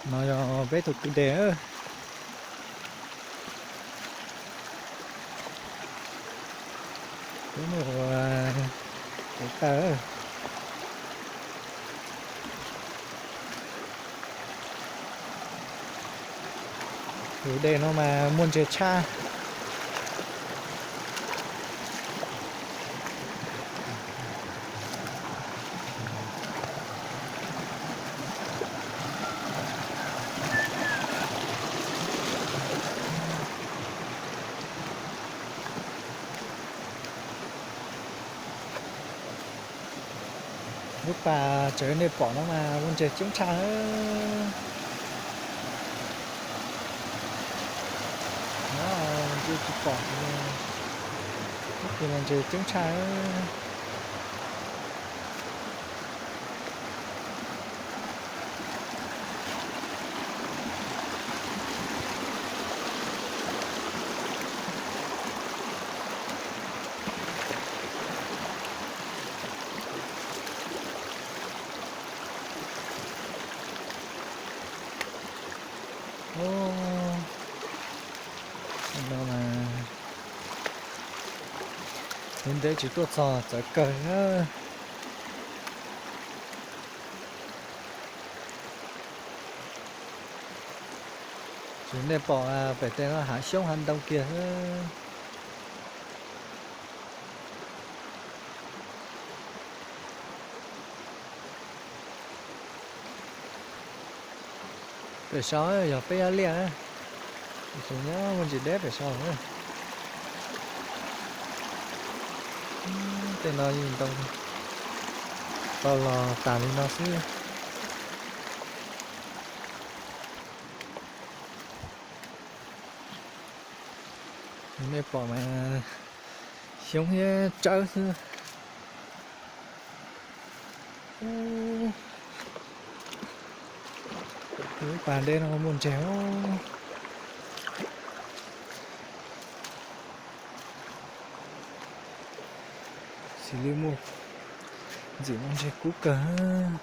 No yog peb tus kwj deg. Peb mus ua taw. Tus dej no mas muaj ntses tshaj. Lub pas tsev nej pom no mas muaj ntses coob tshaj. No, tsis pom, ub, tus no ntses coob tshaj. Ub, no mas ntev ntev tsis tuaj txog txawv kawg na. Tsis nej pom pem tej no hav xyoob hav ntoo kiag. Pem saud yog peb yab liaj, tus nyob muaj ntsis deb pem saud. Tej no yeej ntoo tau los tas li no xwb. Nej pom mas xyoob thiab tsawb xwb. Lub pas dej no muaj ntses os. Xws li muaj, ntxim muaj ntses kub kawg.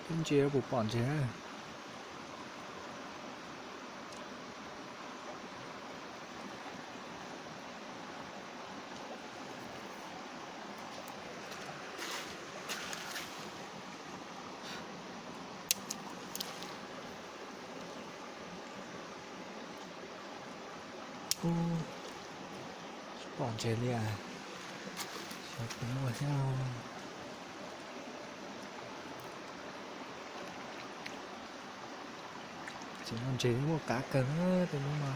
Ib ntsia puas pom ntses. Ub, tsis pom ntses li as. Xyov puas muaj thiab. Tsis muaj ntses, muaj qav kawg tej lub no.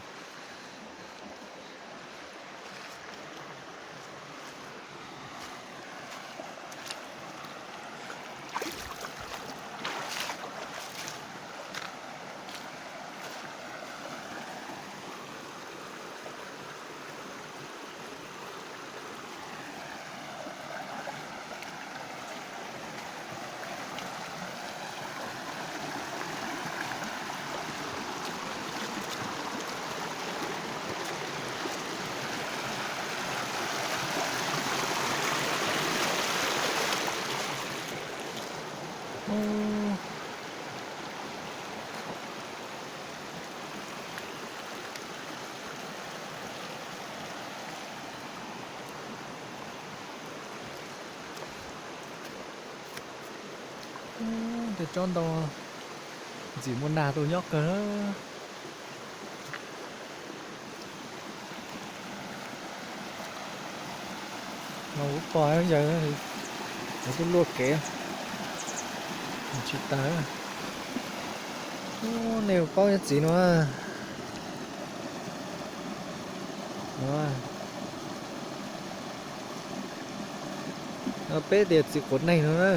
Tej tsob ntoo ntxim muaj nag tuaj nyob kawg. No kuv pog yawg, yawg tuaj luaj kev tsis tawg. Nej paub nyob txiv no, peb tias txiv quav neeg no na.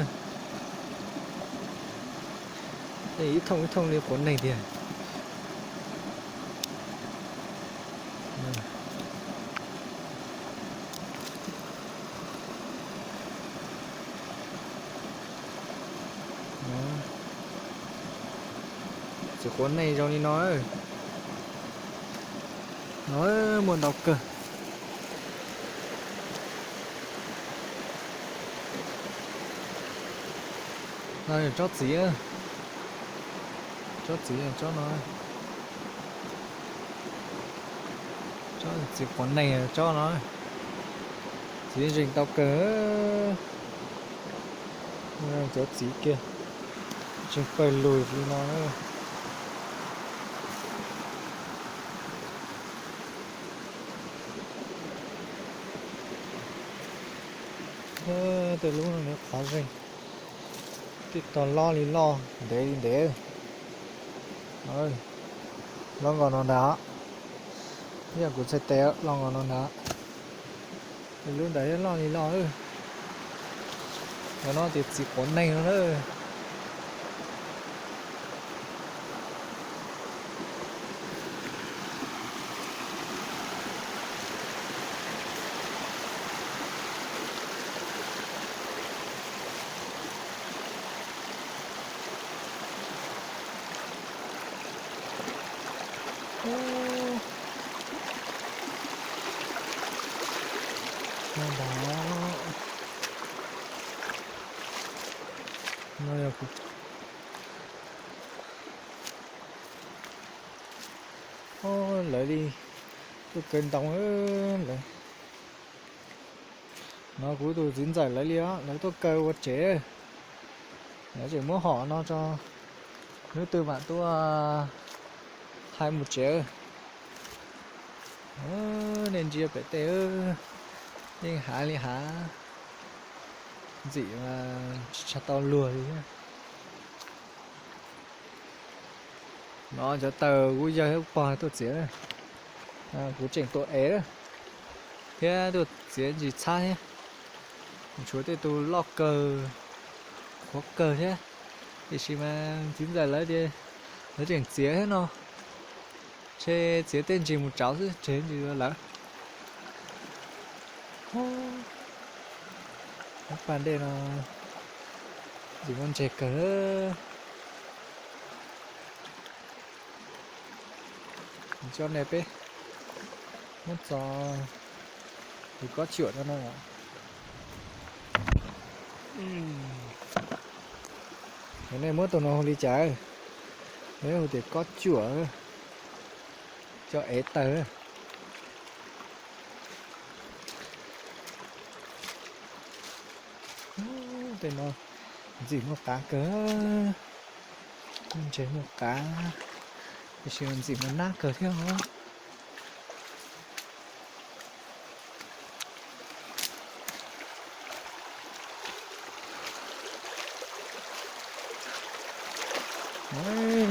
Ib thooj ib thooj li quav neeg tiag. Txiv quav neeg zoo li no, no muaj ntau kawg. No yog tsob txiv, tsob txiv, tsob no, tsob txiv quav neeg tsob no, txiv zeeg tau kawg. Cov txiv kiag tseem pawg lug li no. Tej lub no qhov zeeg, tej tog loj li loj, ntev li ntev. Loj nkaus no ntag, yog kuv txhais tes loj nkaus no ntag. Tej lub ntawd yog loj li loj. Cov no tias txiv quav neeg no na. Lawv li tuaj kaw ntoo lawm. No kuv tus txiv ntxawm lawv li os, lawv tuaj kaw ua tsev. Lawv tseem muab hom no tso, hnub twg mam tuaj hais mus tsev. Nej ntsia pem tej, yeej hav li hav, ntxim tsis tshua tau luag li thiab. No cov taws kuj yog ib pog tuaj txiav, kuv tseem tuaj ev thiab tuaj txiav ntsis txhab thiab. Tshuav tej tus loj kawg, qhuav kawg thiab, tiam sis mas txiv ntxawm lawv tias lawv tseem txiav thiab no, ntshe txiav tej ntsis mus tsauv xwb, tseg ntsis lawm. Lub pas dej no ntxim muaj ntses kawg. Coj nej peb muab txog tus kob cuam no no. Nej muab tus no hu li cas? Nej hu tias kob cuam, coj ev taws. Tej no ntxim muaj qav kawg, muaj ntses muaj qav, tiam sis ntxim muaj nab kawg thiab os.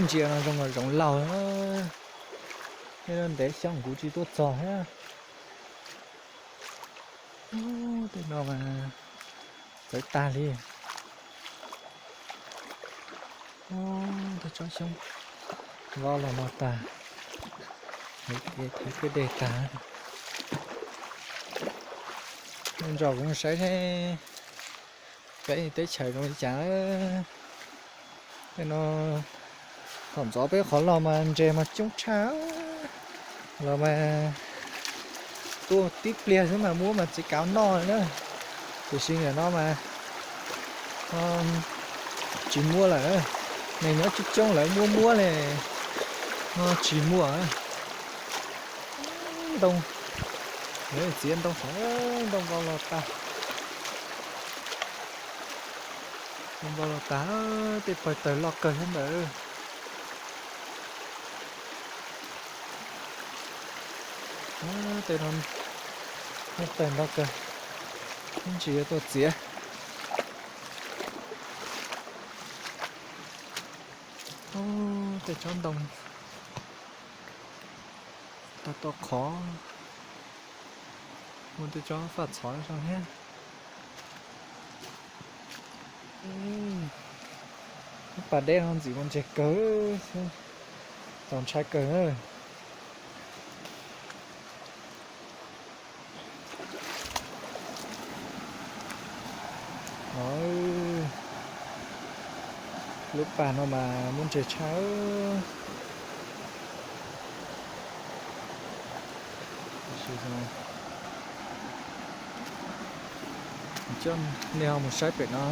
Ntsia no zoo zoov laug, ntev xyoo kuv tsis tuaj txog thiab. Tej no mas txawv tag li. Tej tsob xyoob vau los no tag, thaiv kwj deg tag. Ntsaum kuv saib seb peb teb chaws zoo li cas. Tej no thaum ntxov peb qhov los mas ntses mas coob tshaj, los mas tuaj tib pliag xwb mas muab mas txiv kauv noj na. Tiam sis nim no mas tsis muaj lawm, neeg nyob coob coob lawv muab muab li no tsis muaj. Ntoo, lawv txiav ntoo sav, ntoo vau los tag. Ntoo vau los tag, tej pawg taws loj kawg thiab ntawd. Tej no muaj taws ntau kawg, ib ntsis yuav tuaj txiav. Tej tsob ntoo tau tau qhov, muaj tej tsob faj txhov zoo thiab. Lub pas dej no ntxim muaj ntses kawg, txaus ntshai kawg na. Lub pas no mas muaj ntses tshaj. Coj nej ho mus saib pem no.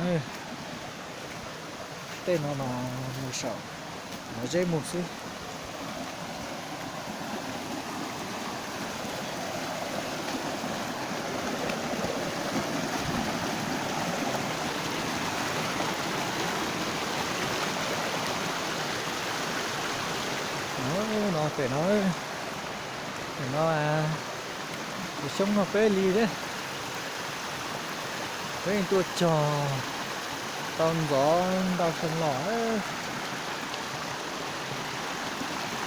Tej no mas mus saum no zeb mus xwb. No pem no, pem no, tus xyoob no peb li thiab. Peb tuaj cog tau ntxov ntau xyoo los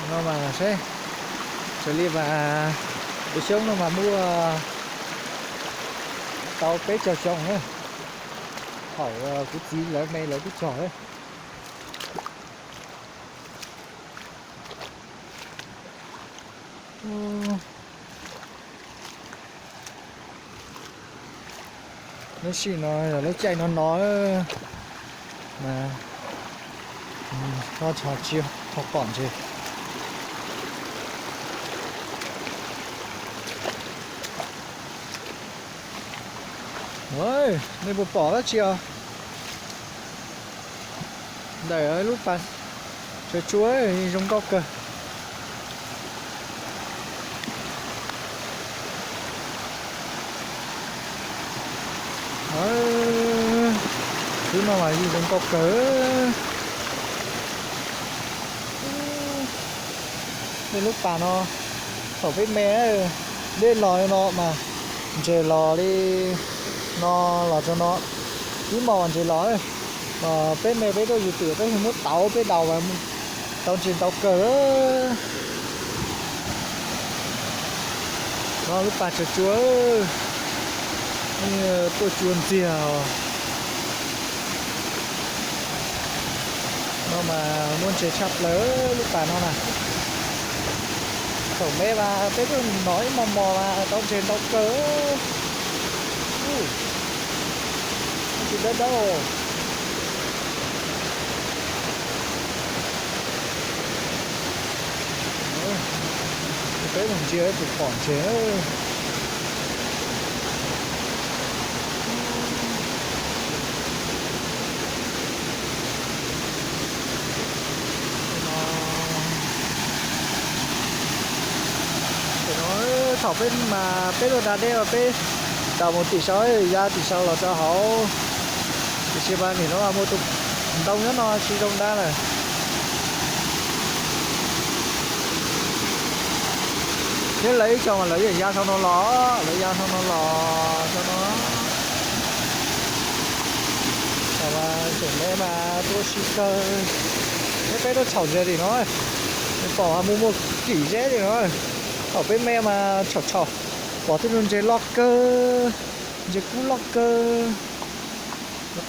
no mas seb, xws li mas tus xyoob no mas muaj tau peb caug xyoo na, thaum kuv txiv lawv me lawv twb cog. Lub sij no yog lub caij no no mas tsis tau pom ntses. Nej puas pom dab tsi os? Ntawm lub pas tsuas tsuas zoo nkauj kawg. Lub no mas zoo nkauj kawg. Nej lub pas no thaum peb me, dej los no mas ntses los li no los rau no, ib hmos ntses los. Peb me peb tuaj yus twm peb muab tauv peb daus mas tau ntses ntau kawg. No lub pas tsuas tsuas, tuaj cua ntxiag. No mas muaj ntses tshaj plaws lub pas no na. Thaum me mas peb tuaj hnov ib hmos mos mas tau ntses ntau kawg. Tsis dawb dawb. Peb mus ntsia puas pom ntses. Thaum peb mas peb tuaj da dej mas peb daus mus tim saud, ya tim saud los rau hauv. Tiam sis mas nim no mas muaj tus ntoo nyob no tsis zoo da lawm. Nyob lawv ib co mas lawv yeej ya dhau no los, lawv ya dhau no los rau no. Thaum mas tseem me mas tuaj sib kawg. Peb tuaj txhaum ntses tim no, pom mas muaj muaj kim zeb tim no. Thaum peb me mas txhaum txhaum, pom tej ntses loj kawg, ntses kub loj kawg.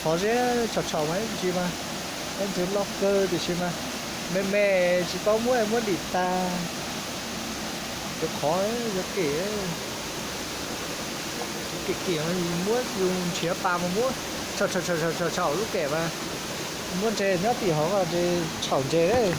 Qhov zeb txhaum txhaum mas ib ntsis mas ntses loj kawg tiam sis mas me me tsis paub muab, muab dim tas. Cov qhov, cov kem, cov kem kem mas muab yus nrhiav pas mas muab txhaum txhaum txhaum lub kem mas muaj ntses nyob tim hauv mas ntses txhaum ntses.